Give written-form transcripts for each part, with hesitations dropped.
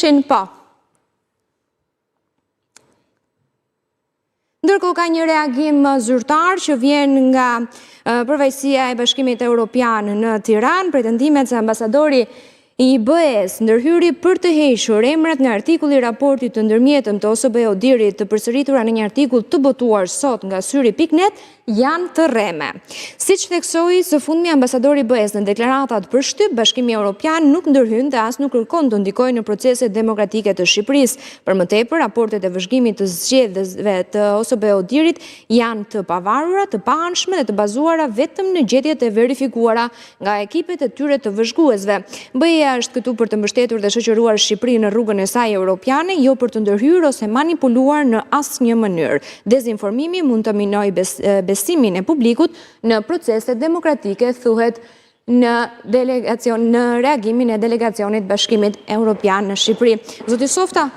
Ishin po. Ndërkohë ka një reagim zyrtar që vjen nga përfaqësia e Bashkimit Europian në Tiranë, pretendimet se ambasadori i BE-së ndërhyri për të hequr emrat nga artikulli i raportit të ndërmjetëm të OSBE-ODIHR-it të përsëritura në një artikull të botuar sot nga syri.net janë të rreme. Siç theksoi së fundmi ambasadori i BE-së në deklaratat për shtyp, Bashkimi Europian nuk ndërhyn dhe as nuk kërkon të ndikojë në proceset demokratike të Shqipërisë. Për më tepër, raportet e vëzhgimit të zgjedhjeve të OSBE-ODIHR-it janë të pavarura, të paanshme dhe të bazuara vetëm në gjetjet e verifikuara nga ekipet e tyre të vëzhguesve. BE-ja është këtu për të mbështetur dhe shoqëruar Shqipërinë në rrugën e saj europiane, jo për të ndërhyrë ose manipuluar në asnjë mënyrë. Dezinformimi mund të minojë besimin e publikut në proceset demokratike, thuhet në delegacion në reagimin e delegacionit Bashkimit Europian në Shqipëri. Zoti Softa,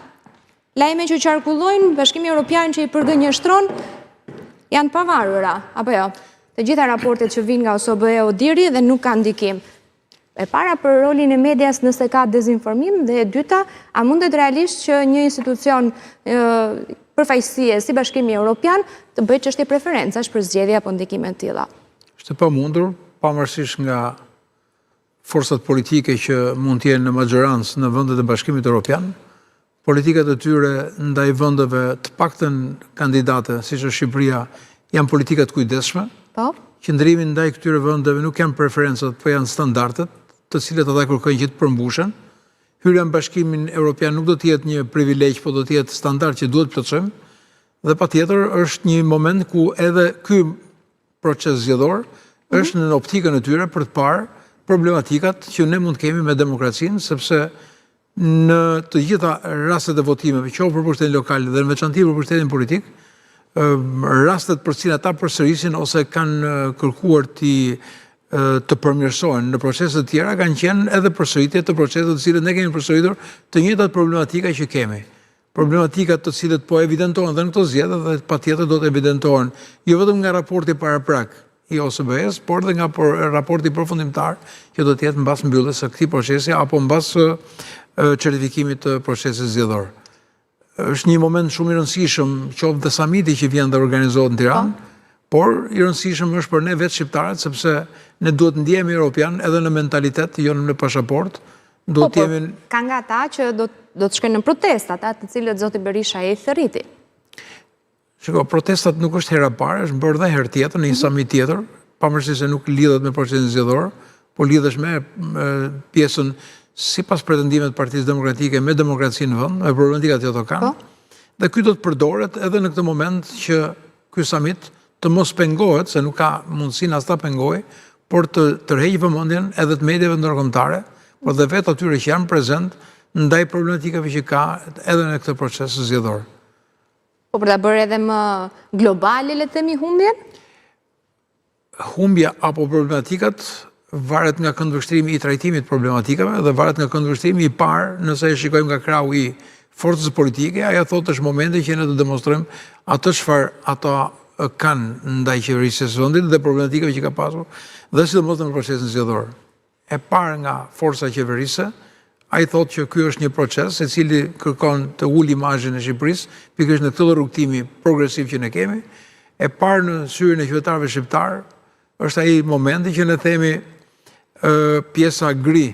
Lajme që qarkullojnë, Bashkimi Europian që i përgënjeshtron, janë të pavarura, apo jo? Të gjitha raportet që vijnë nga OSBE-ODIHR-i dhe nuk kanë ndikim. E para për rolin e medias nëse ka dezinformim dhe e dyta, a mundet realisht që një institucion përfaqësie si Bashkimi Europian të bëjë çështje preferencash për zgjedhje apo ndikime të tilla? Është e pamundur, pavarësisht nga forcat politike që mund të jenë në maxhorancë në vendet e Bashkimit Europian, politikat e tyre ndaj vendeve të paktën kandidate, siç është Shqipëria, janë politika të kujdesshme. Po. Qëndrimi ndaj këtyre vendeve nuk janë preferencat, po janë standardet, të cilat ata kërkojnë që të përmbushen. Hyrja në Bashkimin Europian nuk do të jetë një privilegj, po do të jetë standard që duhet të plotësojmë. Dhe patjetër është një moment ku edhe ky proces zgjedhor mhm. është në optikën e tyre për të parë problematikat që ne mund të kemi me demokracinë, sepse në të gjitha rastet e votimeve, qoftë për pushtetin lokal dhe në veçanti për pushtetin politik, rastet për të cilat ata përsërisin ose kanë kërkuar t'i të përmirësohen në procese të tjera kanë qenë edhe përsëritje të proceseve të cilët ne kemi përsëritur të njëjtat problematika që kemi. Problematikat të cilët po evidentohen dhe në këto zgjedhje dhe patjetër do të evidentohen jo vetëm nga raporti paraprak i OSBE-së, por dhe nga raporti përfundimtar që do të jetë mbas mbylljes së këtij procesi apo mbas certifikimit të procesit zgjedhor. Është një moment shumë i rëndësishëm, qoftë dhe samiti që vjen dhe organizohet në Tiranë, po. por i rëndësishëm është për ne vetë shqiptarët sepse ne duhet të ndjehemi europian edhe në mentalitet, jo në pasaportë, Duhet po, po, jemi... Ka nga ata që do, do të shkojnë në protestë, ata të cilët zoti Berisha i thërriti. Shiko, protestat nuk është hera e parë, është bërë dhe herë tjetër, në një mhm. samit tjetër, pavarësisht se nuk lidhet me procesin zgjedhor, po lidhesh me pjesën sipas pretendimeve të Partisë Demokratike me demokracinë në vend, me problematikat që ato kanë. Po. Dhe ky do të përdoret edhe në këtë moment që ky samit të mos pengohet, se nuk ka mundësinë as ta pengojë, por të tërheqë vëmendjen edhe të mediave ndërkombëtare, por dhe vetë atyre që janë prezent ndaj problematikave që ka edhe në këtë proces zgjedhor. Po për ta bërë edhe më globale, le të themi humbjen? Humbja apo problematikat varet nga këndvështrimi i trajtimit të problematikave dhe varet nga këndvështrimi i parë, nëse e shikojmë nga krahu i forcës politike, ajo thotë është momenti që ne të demonstrojmë atë çfarë ata kanë ndaj qeverisjes së vendit dhe problematikave që ka pasur dhe sidomos në procesin zgjedhor. E parë nga forca qeverisëse, ai thotë që ky është një proces i cili kërkon të ulë imazhin e Shqipërisë, pikërisht në këtë lloj rrugëtimi progresiv që ne kemi, e parë në syrin e qytetarëve shqiptarë, është ai momenti që ne themi pjesa gri,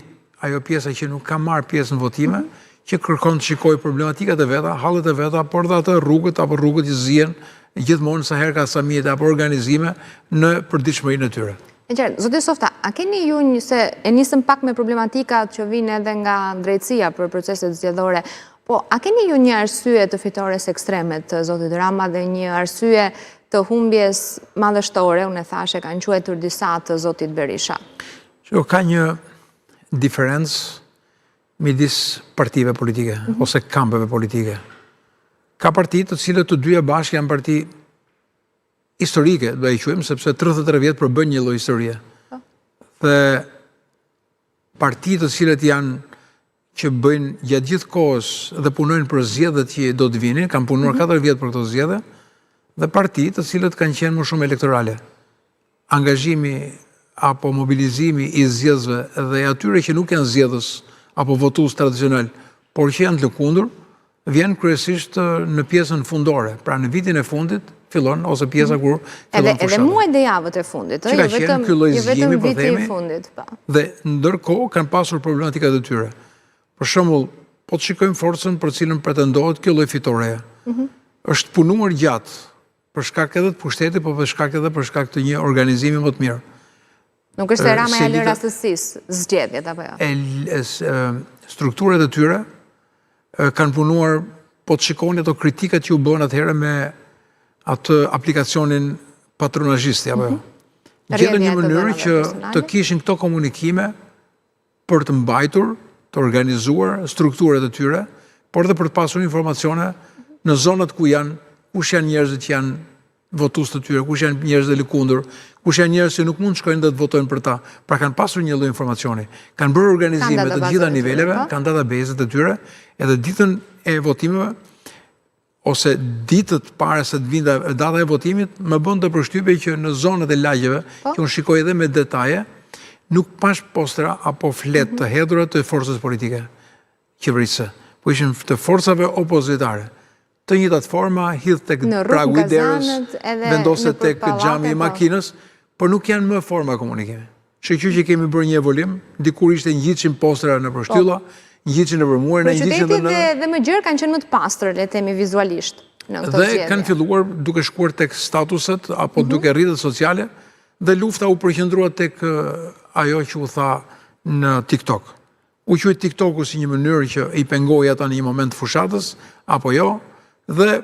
ajo pjesa që nuk ka marrë pjesë në votime, mhm. që kërkon të shikojë problematikat e veta, hallet e veta, por dhe atë rrugët apo rrugët që zihen gjithmonë sa herë ka samite apo organizime në përditshmërinë e tyre. E qartë, zoti Softa, a keni ju një se e nisëm pak me problematikat që vijnë edhe nga drejtësia për proceset zgjedhore, po a keni ju një arsye të fitores ekstreme të zotit Rama dhe një arsye të humbjes madhështore, unë e thashë e kanë quajtur disa të zotit Berisha? Shiko, ka një diferencë midis partive politike, mm -hmm. ose kampeve politike. Ka parti të cilët të dyja bashkë janë parti historike, do e quajmë, sepse 33 vjet përbëjnë një lloj historie. Po. Dhe partitë të cilët janë që bëjnë gjatë gjithë kohës dhe punojnë për zgjedhjet që do të vinin, kanë punuar 4 mhm. vjet për këto zgjedhje, dhe parti të cilët kanë qenë më shumë elektorale. Angazhimi apo mobilizimi i zgjedhësve dhe i atyre që nuk janë zgjedhës apo votues tradicional. por që janë të lëkundur, vjen kryesisht në pjesën fundore, pra në vitin e fundit fillon ose pjesa kur fillon fushata. Edhe muajt dhe javët e fundit, ëh, jo vetëm jo vetëm po viti i fundit, po. Dhe ndërkohë kanë pasur problematikat e tyre. Për shembull, po të shikojmë forcën për cilën pretendohet kjo lloj fitoreje. Mhm. Është punuar gjatë për shkak edhe të pushtetit, po për shkak edhe për shkak të një organizimi më të mirë. Nuk është se Rama ia lë rastësisë zgjedhjet apo jo? Strukturat e tyre kanë punuar, po të shikoni ato kritikat që u bënë atëherë me atë aplikacionin patronazhisti apo jo. Mhm. Gjetën një mënyrë që të kishin këto komunikime për të mbajtur, të organizuar strukturat e tyre, por dhe për të pasur informacione në zonat ku janë, kush janë njerëzit që janë votues të tyre, kush janë njerëzit e lëkundur, kush janë njerëz që nuk mund të shkojnë dhe të votojnë për ta. Pra kanë pasur një lloj informacioni. Kanë bërë organizime të gjitha niveleve, po. kanë database-et e tyre, edhe ditën e votimeve ose ditët para se të vinte data e votimit, më bënte përshtypje që në zonat e lagjeve, po. që unë shikoj edhe me detaje, nuk pashë postera apo fletë mhm. të hedhura të forcës politike qeverisëse, po ishin të forcave opozitare. Të njëjtat forma, hidh tek pragu i derës, vendose tek xhami i po. makinës, por nuk janë më forma komunikimi. Shyqyr që kemi bërë një evolim, dikur ishte ngjitshin postera nëpër po. shtylla, ngjitshin nëpër mure, ne ngjitshin dhe në... Dhe më gjerë kanë qenë më të pastër, le të themi vizualisht, në këto zgjedhje. Dhe kanë filluar duke shkuar tek statuset, apo mhm. duke rrjetet sociale, dhe lufta u përqendrua tek ajo që u tha në TikTok. U quajt TikToku si një mënyrë që i pengoi ata në një moment të fushatës, apo jo, dhe